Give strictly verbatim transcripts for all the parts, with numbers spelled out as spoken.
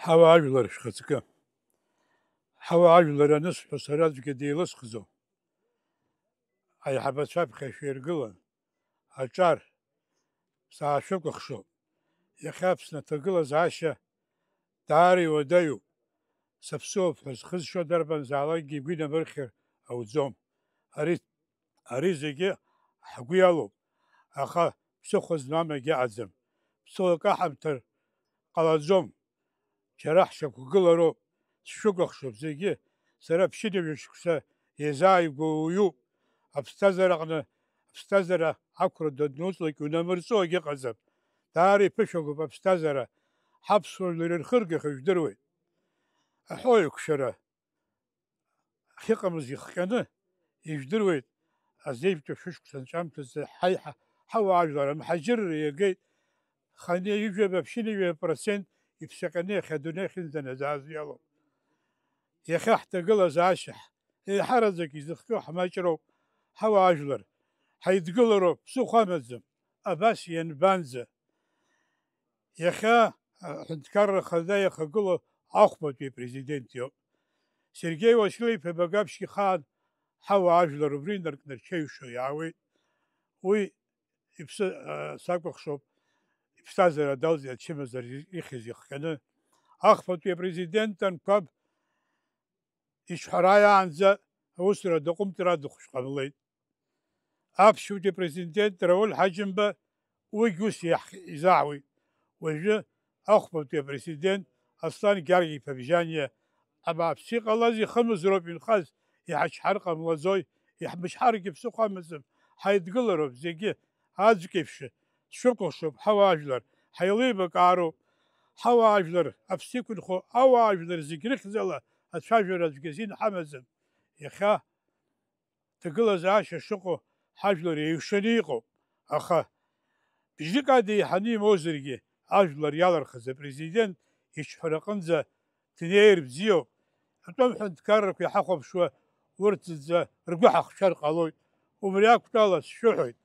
Ҳауаажәлар шәхаҵкы. Ҳауаажәлар анысҳәо сара аӡәгьы деилысхӡом. Аиҳабацәа аԥхьа шәиргылан, аҿар саашәыкәыхшоуп. Иахьа Аԥсны аҭагылазаашьа даара иуадаҩуп. Саԥсыуоуп ҳәа зхызшьо дарбанзаалакгьы игәы инамырхьыр ауӡом. Ари, ари зегьы ҳгәы иалоуп, аха ԥсыхәа змам егьыҟаӡам. Ԥсыхәак аҳамҭар ҟалаӡом. Џьара ҳшьақәгылароуп. Сшәыкәыхшоуп зегьы. Сара ԥшьынҩажәа шықәса иазааигәоу уаҩуп. Аԥсҭазаараҟны, аԥсҭазаара ақәра дануҵлак иунамырҵо агьыҟаӡам. Даара иԥышәагоуп аԥсҭазаара. Ҳаԥсуа жәлар ирхыргахьоу жәдыруеит. Аҳәоу еиқәшәара ахьыҟамыз ихҟьаны ижәдыруеит, азеижәтәи шәышықәса анҵәамҭазы ҳаиҳа-, ҳауаажәлар амҳаџьырра иагеит, хынҩажәижәаба, ԥшьынҩажәаба процент иԥсаҟьаны иахьа адунеи ахьынӡанаӡааз иалоуп. Иахьа ҳҭагылазаашьа еиҳараӡак изыхҟьо ҳмаҷроуп, ҳауаажәлар, ҳаидгылароуп, ԥсыхәа амаӡам, абас ианбанӡа? Иахьа аҳәынҭқарра Ахада иахагылоу ахәбатәи апрезидент иоуп. Сергеи Уасил-иԥа Багаԥшь ихаан ҳауаажәлар убри инаркны рҽеиҩшо иаауеит. Уи иԥсы, а, сакәыхшоуп, иԥсҭазаара далҵит ачымазара ихьыз ихҟьаны. Ахԥатәи апрезидент Анқәаб иҿҳәара иаанӡа аусура даҟәымҵра дыхәшә ҟамлеит. Аԥшьбатәи апрезидент Рауль Ҳаџьымба уигь ус иаҳ-, изаҳауеит. Уажәы ахәбатәи апрезидент Аслан Гьаргь-иԥа Бжьаниа абааԥс иҟалаз ихымызроуп инхаз, иҳачҳар ҟамлаӡои, иҳмычҳаргьы ԥсыхәа амаӡам, ҳаидгылароуп зегьы аӡәк еиԥш, сшәыкәыхшоуп, ҳауаажәлар, ҳаилибакаароуп, ҳауаажәлар аԥсы иқәынхо, ауаажәлар зегь рыхьӡала ацәажәара аӡәгьы азин ҳамаӡам. Иахьа ҭагылазаашьа шыҟоу ҳажәлар еиҩшаны иҟоуп, аха бжьык ада еиҳаны имоузаргьы, ажәлар иалырхыз апрезидент иҿҳәараҟынӡа днеир бзиоуп. Атәым ҳәынҭқаррақәа иҳахәаԥшуа урҭ зынӡа ргәы ҳахшәар ҟалоит. Убри актәала сшәыҳәоит,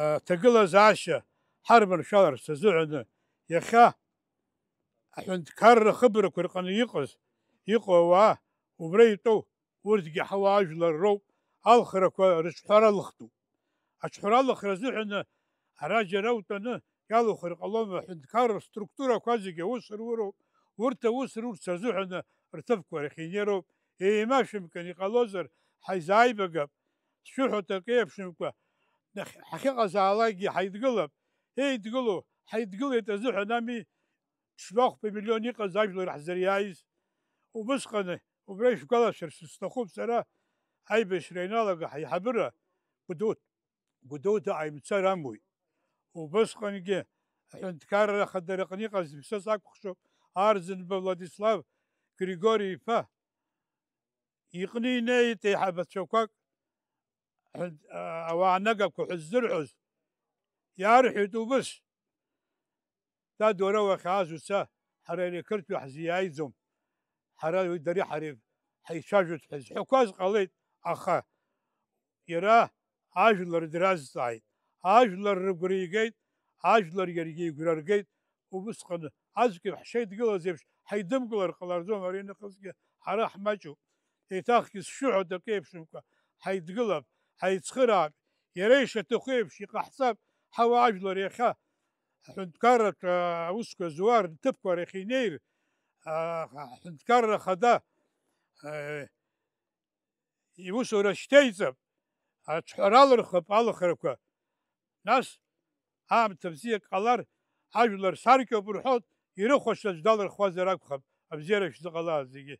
аҭагылазаашьа ҳарманшәаларц азыҳәаны иахьа аҳәынҭқарра ахыбрақәа рҟны иҟаз, иҟоу ауаа убра итәоу, урҭгьы ҳауаажәлар роуп, алхрақәа рыҿҳәара лыхтәуп. Аҿҳәара алыхра азыҳәаны ара џьара утәаны иалухыр ҟалома, аҳәынҭқарра структурақәа зегьы аус руроуп, урҭ аус рурц азыҳәаны рҭыԥқәа рахь инеироуп, еимашәымкын иҟалозар ҳаизааибагап, сшәыҳәоит акы еиԥшымкәа, нахь-, ҳахьыҟазаалакгьы ҳаидгылап, еидгылоу, ҳаидгылеит азыҳәан ами, ҽнахәба миллион иҟаз ажәлар ҳзыриааиз. Убысҟаны, убра ишәгәалашәарц сҭахуп сара, аибашьра ианалага ҳаиҳабыра Гәдоу-, Гәдоуҭаҟа имцар амуит. Убысҟангьы аҳәынҭқарра ахадара аҟны иҟаз иԥсы сакәыхшоуп Арӡынба Владислав Григори-иԥа иҟны инеит еиҳабацәақәак, ҳәын-, а-, ауаа нагақәа ҳәа ззырҳәоз, иаарҳәеит убыс, Дад, уара уахьааз уца, ҳара ари ақырҭуа ҳзиааиӡом, ҳара уи дареи ҳареи ҳаицәажәоит ҳәа зҳәақәаз ҟалеит, аха иара ажәлар дразҵааит, ажәлар рыгәра игеит, ажәлар иаргьы игәра ргеит, убысҟан аӡәк ҳшеидгылаз еиԥш ҳаидымкылар ҟалаӡом, ари нахысгьы ҳара ҳмаҷуп. Еиҭахгьы сшәыҳәоит акы еиԥшымкәа, ҳаидгылап, ҳаицхыраап, иара ишаҭаху еиԥш иҟаҳҵап, ҳауаажәлар иахьа аҳәынҭқарратә аусқәа зуа рҭыԥқәа рахь инеир, а, аҳәынҭқарра ахада, а, иусура шьҭеиҵап, аҿҳәара алырхып алыхрақәа. Нас, аамҭа бзиак ҟалар, ажәлар саркьоуп рҳәоит, ирыхәашьҭаз далырхуазар акәхап, абзиара шәзыҟалааит зегьы.